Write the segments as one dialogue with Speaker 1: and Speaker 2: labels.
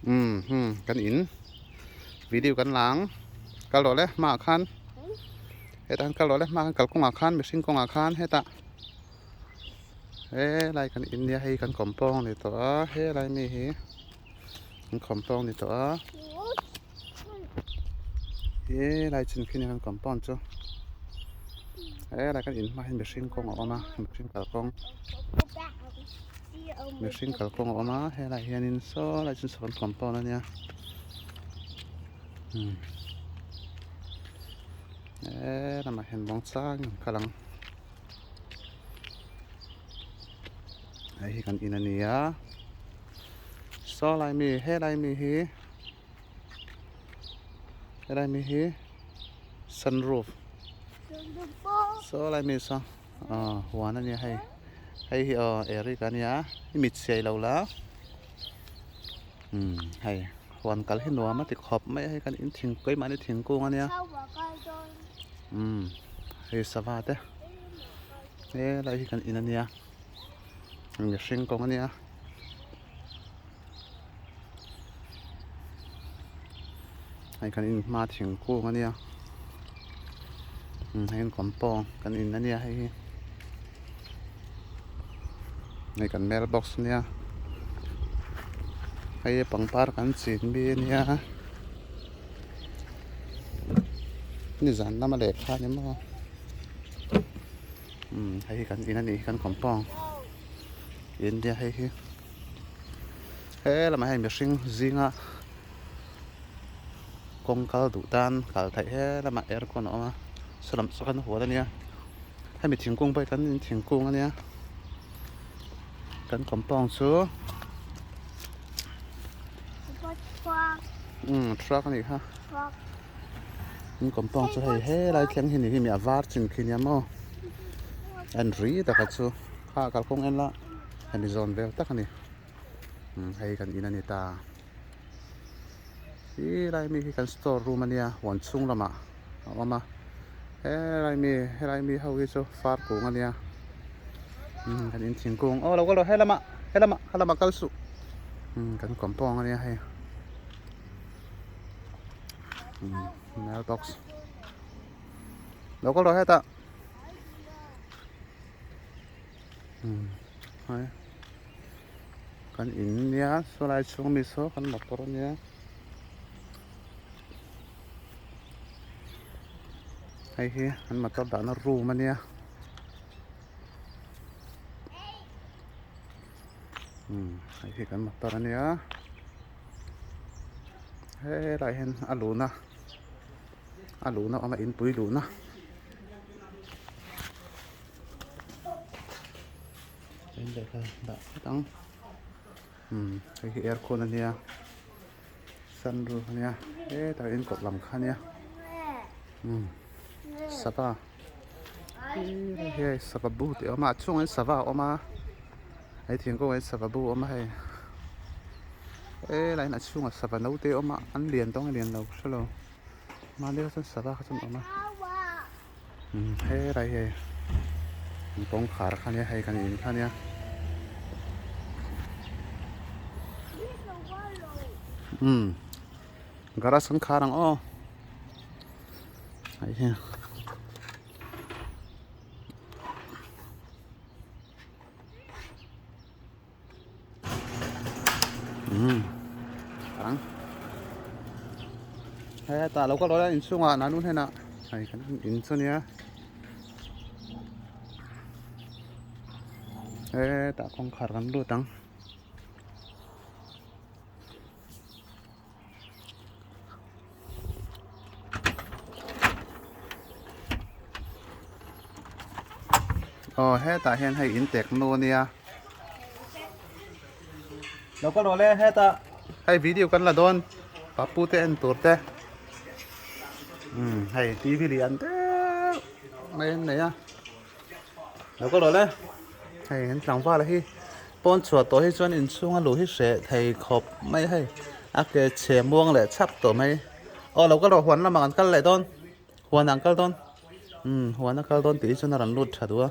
Speaker 1: Umm hmm kan in video kan la ang kal rawh le hmaah khan hetah khan kal rawh le hmaah khan kalkawngah khan mihring kawngah khan hetah helai kan in nia hei kan compound a ni tawh a helai mi hi kan compound a ni tawh a helai chin khi nia kan compound chu helai kan in hmaah hian mihring kawng a awm a mihring kalkawng. Mihring kalkawng a awm a helaiah hianin saw lai chu sawn compound a nia umm he lamah hian muang changin an kal ang hei hi kan in a ni a saw lai mi helai mi hi helai mi hi sunroof saw lai mi saw. Aw huan a nia hei hei hi aw eric a nia i mit siai lo la umm hei huan kal hi nuam a ti khawp mai a hei kan in thing keimahni thingkung a nia umm hei sava te helai hi kan in a nia mihring kawng a nia. Hei kan in hma thingkung a nia hei an compound kan in a nia hei hi hei kan mailbox a nia hei hi pangpar kan chin mi a nia nizan lama lehkha a ni maw hei hi kan in a nih hi kan compound in nia hei hi. He lamah hian mihring zinga kawng kal duh tan kal theih he lamah aircon a awm a saw lam saw khan hual a nia hemi thingkung pawh hi kan in thingkung a nia kan compound chu umm truck a nih kha kan compound chu hei helai thleng hi ni hi mi a var chin khi nia maw en ri taka chu kha kalkawng en la. Hemi zawn vel tak a ni umm hei kan in a ni ta helai mi hi kan store room a nia huan chhung lamah a awm a helai mi helai mi ho hi chu far kung a nia umm kan in thingkung aw lo kal rawh helamah helamah helamah kal suh umm kan compound a nia hei umm mailbox lo kal rawh hetah. Umm kan in nia saw lai chhung mi saw kan motor a nia hei hi an motor dahna room a nia umm hei hi kan motor a nia helaiah hian a luhna a luhna a awm a inpui luhna. Lehkha dah phawt ang umm hei hi aircon a nia sunroof a nia hetah in kawt lam kha a nia umm sava hei sava bu tih a awm a a chhungah hian sava a awm a hei thingkungah hian sava bu a awm a hei helaiah hian a chhungah sava naute a awm a an lian tawng a lian lo ka hrelo mahni kha chuan sava kha chuan a awm a. Helai hi an kawngkhar kha nia hei kan in kha nia umm garage an khar ang aw hei hi. Ang hetah lo kal rawh a inchhungah nanu hnenah hei kan in chu nia hetah kawngkhar kan lut ang. Aw hetah hian hei in tek nu ania lo kal rawh le hetah hei video kan la dawn papu te en tur te umm hei tv lian deuh mai an nei a lo kal rawh le hei an tlangval hi. Pawn chhuah tawh hi chuan inchhunga luh hi hreh thei khawp mai hei a ke chhe muang leh chhap tawh mai aw lo kal rawh huan lamah kan kal leh dawn huanah an kal dawn umm huan a kal dawn tih hi chuan a rawn lut tha duh a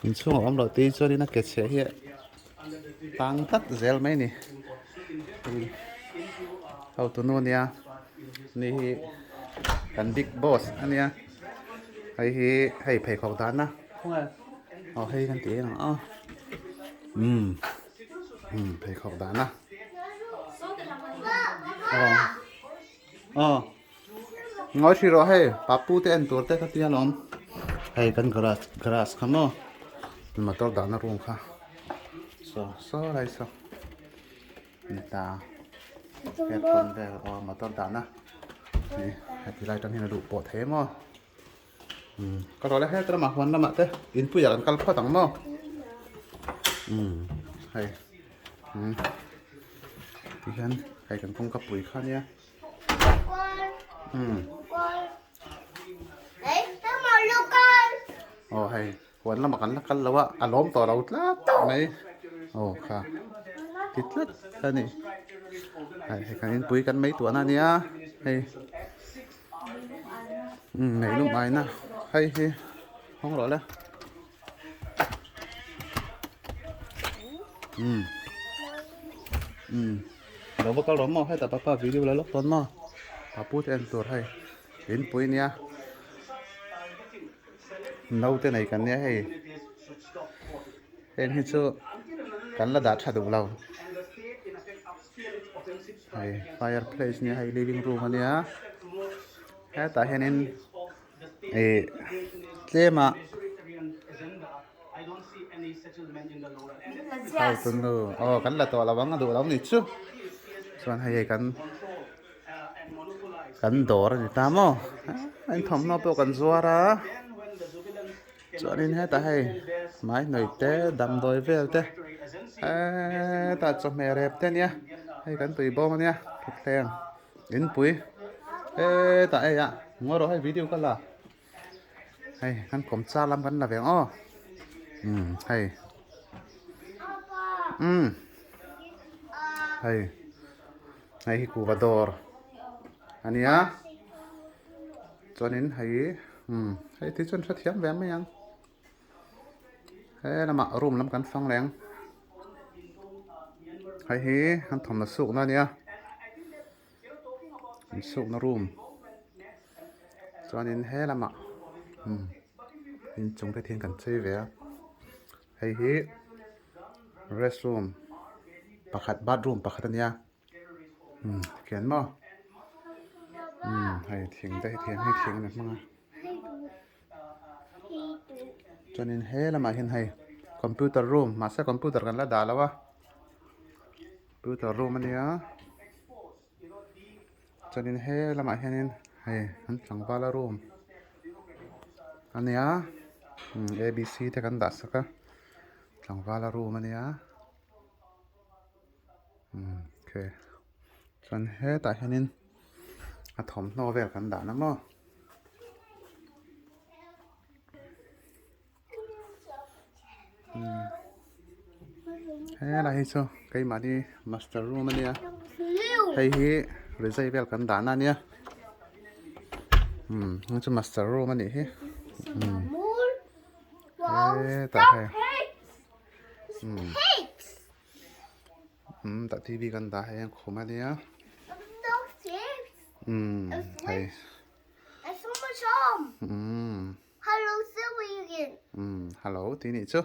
Speaker 1: inchhung a awm loh tih hi chuanin a ke chhe hi a tang tlat zel mai a ni. Hei hotu nu ania ni hi kan big boss ania hei hi hei pheikhawk dahna aw hei kan tih ang a umm umm pheikhawk dahna aw aw ngawi hrih rawh hei papu te en tur te ka tia lawm hei kan garage garage kha maw motor dahna room kha saw saw lai saw ni ta aircon vel aw motor dahna hei heti lai tang hian a luh pawh thei maw umm ka rawh le heta lamah huan lamah te inpuiah kan kal phawt ang maw umm hei umm tihian hei kan kawngka pui kha nia. Aw hei huan lamah kan la kal lo a a lawm tawh lo tlat mai aw kha ti tlat a ni hei hei kan inpui kan mei tuahna a nia hei umm mei lum aina hei hi hawng rawh le. Umm umm lo va kal rawh maw hetah papa video la lawk dawn maw papu te en tur hei inpui nia naute nei kan nia hei heng hi chu kan la dah tha duh lo hei fireplace nia hei living room ania hetah hianin. Ih tlem a hau chu nu aw kan la tawh lo ang a duh lo ni chu chuan hei hei kan kan dawr a ni ta maw in thawmhnaw pawh kan zuar a chuanin hetah hei mai hnawih te damdawi vel te hetah chawhmeh rep te ania hei kan tui bawm ania thutthleng. Inpui hetah hei ah ngawi rawh hei video ka la hei kan kawm char lam kan la ve ang aw umm hei umm hei hei hi kuhva dawr a nia chuanin hei umm hei ti chuan hrethiam ve mai ang. He lamah room lam kan fang leh ang hei hi an thawmhnaw sukna a nia an sukna room chuanin he lamah umm inchung te thian kan chei ve a hei hi rest room pakhat bathroom pakhat a nia. Umm khian maw umm hei thing te hi thian hei thing a ni hmang a chuanin he lamah hian hei computer room mahse computer kan la dah lo a computer room a nia chuanin he lamah hianin hei an tlangvala room a nia umm abc te kan dah sak a tlangvala room a nia. Umm ok chuan hetah hianin a thawmhnaw vel kan dah na maw umm helai hi chu keimahni master room ania hei hi rizai vel kan dahna ania umm heng chu master room anih hi umm hetah hei umm. Umm tah tv kan dah hei ang khum ania umm hei umm umm hello tih nih chu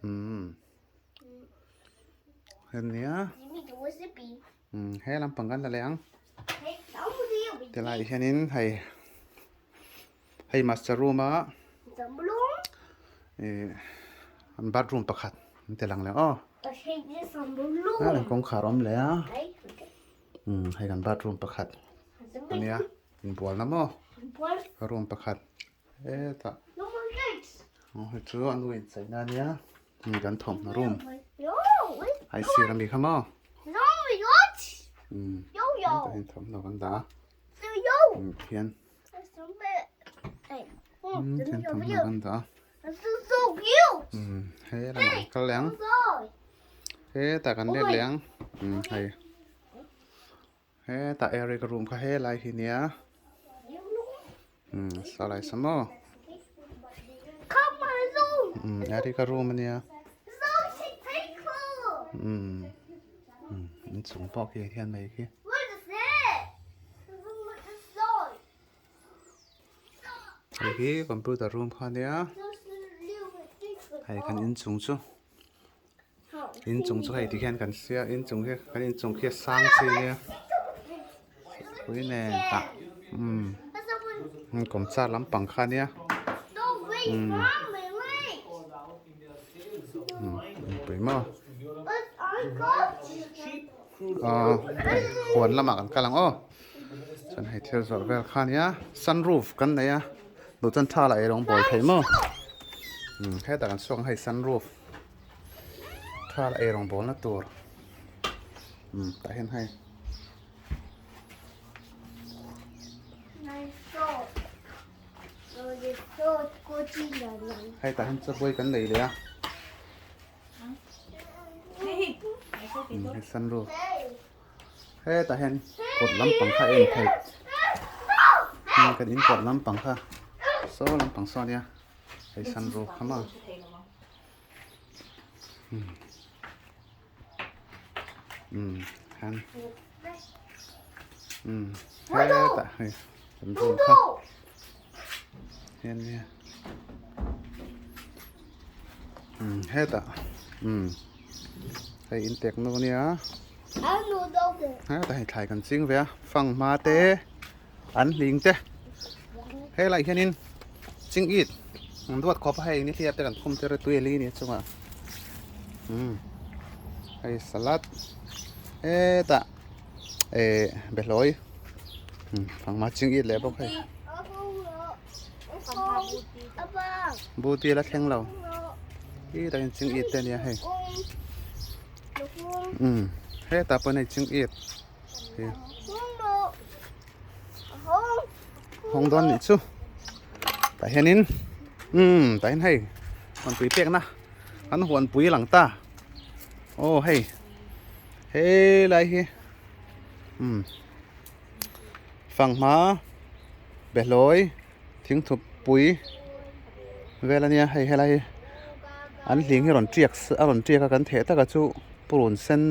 Speaker 1: umm ania umm he lampang kan la leh ang tilai hianin hei Hei master room a ih an bathroom pakhat an ti lang leh aw an kawngkhar awm leh a umm hei kan bathroom pakhat ania inbualna maw room pakhat hetah hei chu a nu incheina ania hei kan thawmhnaw room hei sir ami kha maw umm hetah hian thawmhnaw kan dah a khian. He lamah an kal leh ang hetah kan let leh ang hei hetah Eric room kha helai hi nia saw lai saw maw Eric a room ania. inchung pawh khi hian mai khi. Hei hi computer room kha ania hei kan inchung chu inchung chu hei tikhian kan sia inchung hi kan inchung khi a sang chi ania pui nen tah umm kawmchar lampang kha ania umm pui maw aw hei huan lamah kan kal ang aw. Chuan hei thil zawrh vel kha ania sunroof kan nei a duh chuan tha lah eirawng bawl thei maw umm hetah kan chhuak ang hei sunroof tha lah eirawng bawl na tur umm tah hian hei. Hei tah hian chabuai kan nei leh a. Umm hei sunroof. Hetah hian kawt lampang kha a en theih umm kan in kawt lampang kha saw lampang saw ania hei sunroof kha maw umm umm khan umm hetah hei sunroof kha hian nia umm hetah umm hei in tek nu ania. Hetah hei thlai kan ching ve a fanghma te an hling te helaiah hianin ching it an duat khawp a hei nihliap te kan khum tir a tui a li a ni a chungah umm hei salad hetah eh behlawi fanghma ching it leh bawk hei buti la thleng lo hetah hian ching it te a nia hei. Umm hetah pawh hei ching it hi hawng dawn nih chu tah hianin umm tah hian hei huanpui pekna an huanpui lang ta aw hei helai hi umm fanghma behlawi thingthup pui vel ania hei helai hi an hling hi rawn tiak a rawn tiak a kan theh taka chu purun sen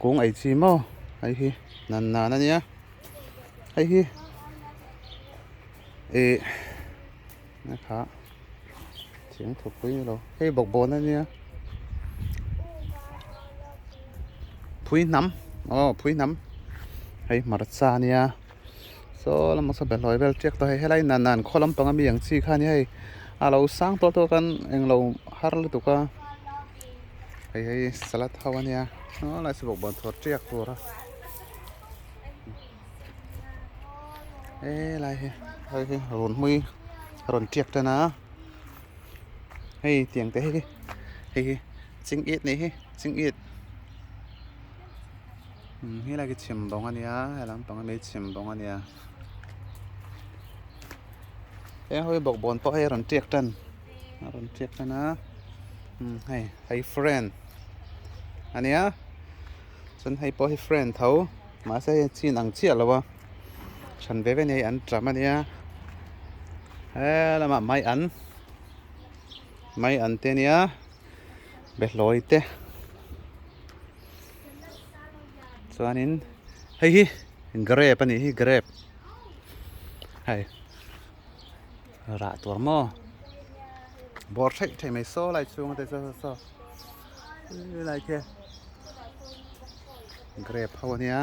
Speaker 1: kung ei chi maw hei hi nan nan ania hei hi ih na kha thingthup pui ni lo hei bawkbawn ania phui hnam aw phui hnam hei hmarcha ania. Saw lamah saw behlawi vel tiak tawh hei helai nan nan khaw lampang ami ang chi kha ania hei a lo sang tawh tawk an englo har lutuk a hei hei salad ho ania aw lai saw bawkbawn thawr tiak tur a helai hi hei hi rawn hmui rawn tiak tan a hei tiang te hi hei hi ching it nih hi ching it. Umm helai khi chim bawng a nia he lampang ami chim bawng a nia heng ho hi bawkbawn pawh hei a rawn tiak tan a rawn tiak tan a umm hei hei friend a nia chuan hei pawh hi friend tho mahse hei a chin ang chiah lo a hran ve ve a ni hei an ṭam a nia he lamah mai an mai an te a nia behlawi te. Chuanin hei hi grape a nih hi grape hei rah tur maw bawr theih theih mai saw lai chhung te saw saw helai khi grape ho a nia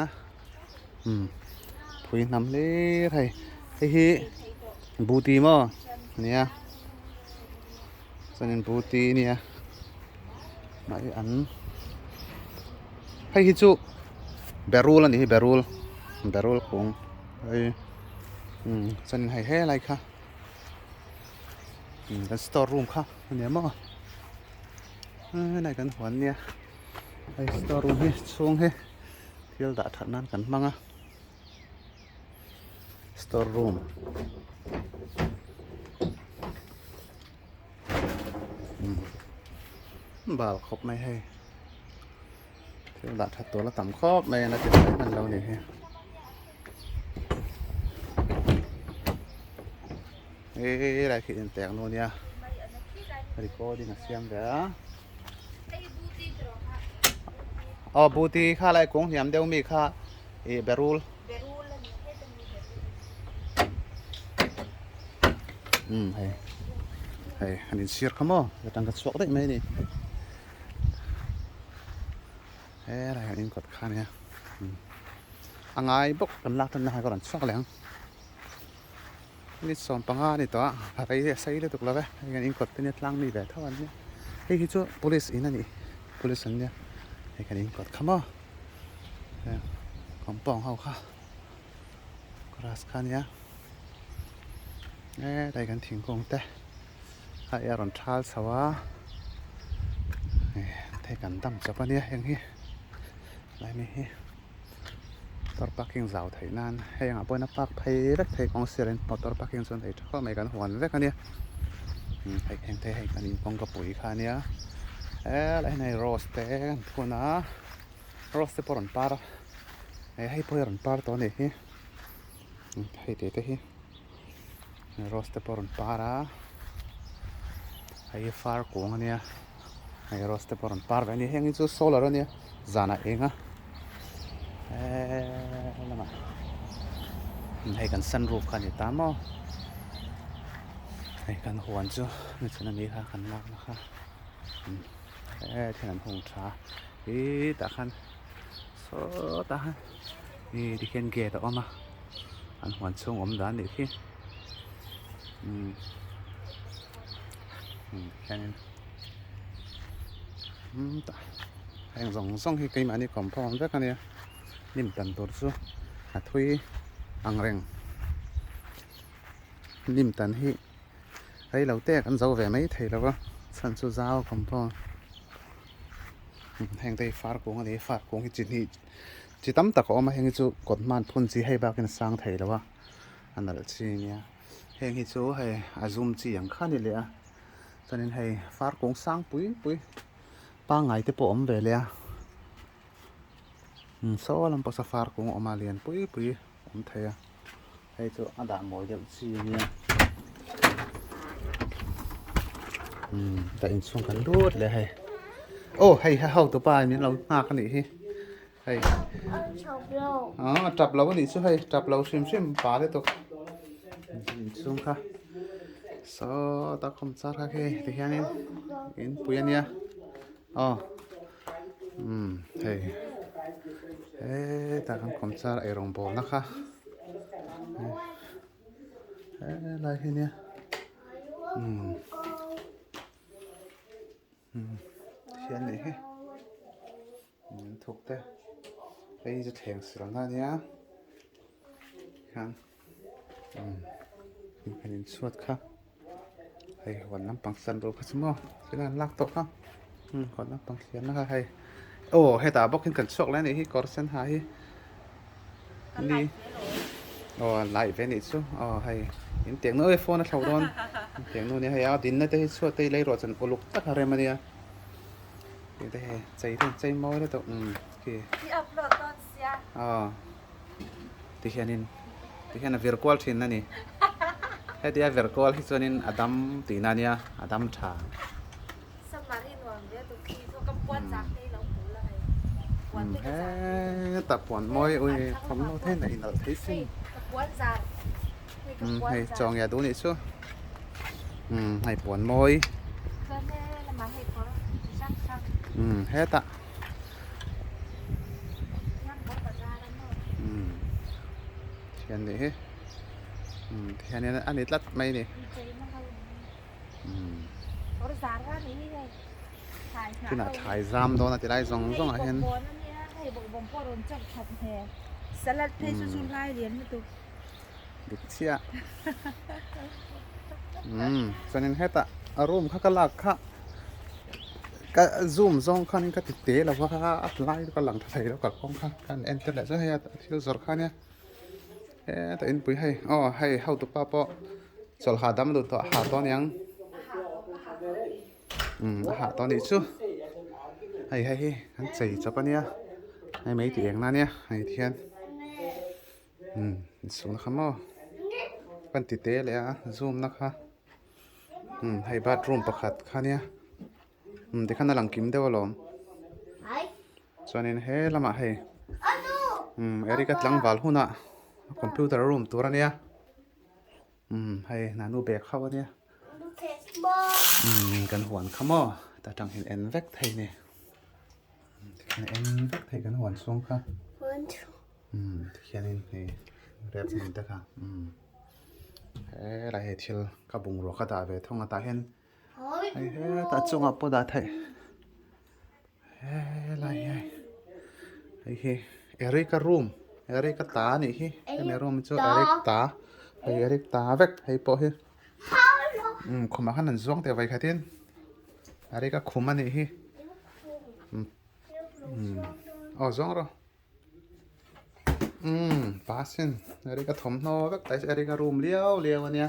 Speaker 1: umm phui hnam hlir hei hei hi buti maw a nia chuanin buti a nia. Mahni an hei hi chu berul a nih hi berul berul kung hei umm chuanin hei helai kha umm kan store room kha a ni maw helai kan huan nia hei store room hi chhung hi thil dah that nan kan hmang a store room. Bal khawp mai hei thil dah that tur la tam khawp mai a la ti fai hman lo a nih hi hei lai khi intek nu ania recording a siam ve a. Aw buti kha lai kung hniam deuh mi kha ih berul.
Speaker 2: Berul a ni heta mi berul.
Speaker 1: Umm hei hei han insir kha maw atang ka chhuak daih mai a ni. Helai han inkawt kha ania a ngai bawk kan lak tan na kha ka rawn chhuak leh ang. Ni 15 a ni tawh a, a rei a sei lutuk lo ve, hei kan inkawt te nia tlang mi ve tho an nia, hei hi chu police in a ni, police an nia, hei kan inkawt kha maw, heng compound ho kha grass kha a nia, hetlai kan thingkung te a a rawn thal chho a, hei kan dam chawp a nia heng hi helai mi hi. Motor parking zau theih nan hei angah pawhin a park phei vek thei kawng sirin motor parking chuan ei tha khawp mai kan huan vek a nia hei heng te hei kan in kawngka pui kha a nia helai hian hei rose te an phun a rose te pawh a rawn par a hei pawh hi a rawn par tawh a nih hi hei te te hi rose te pawh a rawn par a hei hi far kung a nia. Hei rose te pawh rawn par ve a ni heng hi chu solar a nia zanah eng a he lamah hei kan sunroof kha a ni ta maw hei kan huan chu nichhun ami kha kan lak na kha he thil an hung tha hi tah khan sawtah khan ih tikhian gate a awm a an huan chhung awm dan nih khi umm khianin umm tah heng zawng zawng hi keimahni compound vek a nia hnim tan tur chu a thui ang reng hnim tan hi rei lo te kan zo ve mai thei lo va chhan chu zau compound heng te hi far kung a ni far kung hi chi hnih chi tam tak a awm a heng hi chu kawt hman phun chi hei bakin a sang thei lo a a nalh chi a nia heng hi chu hei a zum chi ang kha a ni leh a chuanin hei far kung sang pui pui pangngai te pawh a awm ve leh a saw lam pawh saw far kung a awm a lian pui pui a awm thei a hei chu a dah mawi deuh chi a nia umm ka inchhung kan lut leh a hei aw hei ha hotu pa in min lo nghak a nih hi. Hei. A tap lo a nih chu hei tap lo hrim hrim pa te tawk inchhung kha sawta khawm char kha khi ti hianin in pui a nia aw umm hei hetah kan khawm char eirawng bawlna kha helai hi nia umm. Thian nih hi min thuk te hei chu thleng silna a nia hian umm kan inchhuat kha hei huan lampang sunroof kha chu maw thil an lak tawh kha umm huan lampang thliarna kha hei aw hetah bawk hian kan chhuak leh a nih hi kawr sen ha hi. Ni aw a lai ve anih chu aw hei in tiang nu phone a thlo dawn in tiang nu nia hei a dinna te hi chhuat te hi lei ruah chuan uluk tak a rem a nia tih te hei chei te chei mawi lutuk umm khi aw ti hianin ti hian a vir kual thin a ni hetia vir kual hi chuanin a dam tihna a nia a dam tha. Hetah puan mawi ui thawmhnaw te hian a inalh thei sin hei chaw nge a duh nih chu hei puan mawi hetah thian nih hi tihianin a ni tlat mai a ni. Tunah thlai zam dawn a ti lai zawng zawng ah hian dik chiah umm chuanin hetah a room kha ka lak kha ka zoom zawng khan ka ti te lo va a lai ka lang tha thei lo kalkawng kha ka han en tir leh chu hei a thil zawrh kha ania hetah inpui hei aw hei hotupa pawh. Chawlh hahdam lut tawh a hah tawh aniang umm a hah tawh anih chu hei hei hi an chei chawp ania hei mai tih engna ania hei ti hian umm inchhung na kha maw kan ti te leh a zoom na kha umm hei bathroom pakhat kha ania umm tikhan a lang kim deuh alawm. Chuanin he lamah hei umm Eric-a tlangval hunah computer room tur a nia umm hei nanu bag ho a nia umm kan huan kha maw ta tang hian en vek thei a ni tikhian en vek thei kan huan chhung kha umm tikhianin hei rep hmun te kha umm helai hei thil ka bungrua ka dah ve thung a tah hian hei hetah chungah pawh dah theih. Helai hi hei hi Eric-a room Eric-a ta a nih hi hemi room chu Eric ta hei Eric ta vek hei pawh hi umm khumah khan an zuang teh vawikhatin Eric-a khum a nih hi umm aw zuang rawh umm pasin Eric-a thawmhnaw vek ta hi Eric-a room liau liau a nia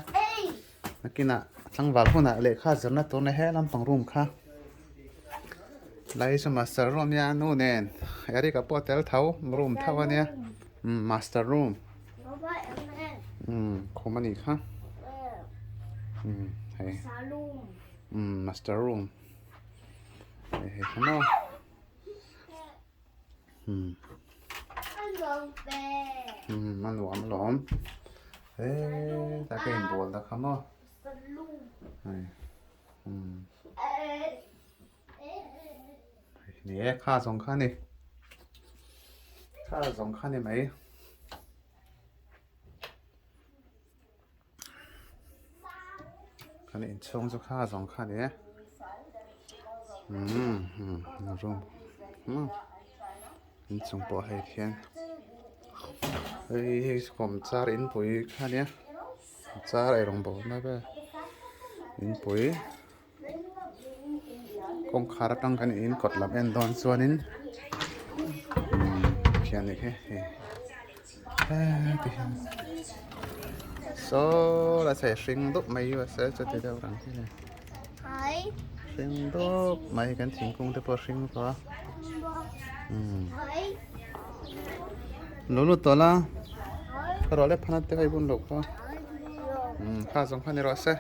Speaker 1: nakinah tlangval hunah lehkha zirna tur na he lampang room kha lai chu master room nia nu nen Eric-a pawh a tel tho room tho a nia umm master room umm khum a nih kha umm hei umm master room hei hei kha maw. Hmm. Hmm, a nuam alawm. Eh, ta ka inbual ta kha maw. Hei. Hmm. Ni e, kha zawng kha ni. Kha zawng kha ni mai. Kan inchhung chu kha zawng kha ni e umm room inchung pawh hei khian hei hi kawm char inpui kha nia char eirawng bawlna vel inpui kawngkhar atang kan in kawt lam en dawn chuanin khian ni khi hei heti hian saw la chei hring dup mai hi se chuti deuh rang hi ni hring dup mai kan thingkung te pawh hring tawh a umm lo lut tawh la ka ruah leh phanat te kha i bun loh kha umm kha zawng kha ni rawh se.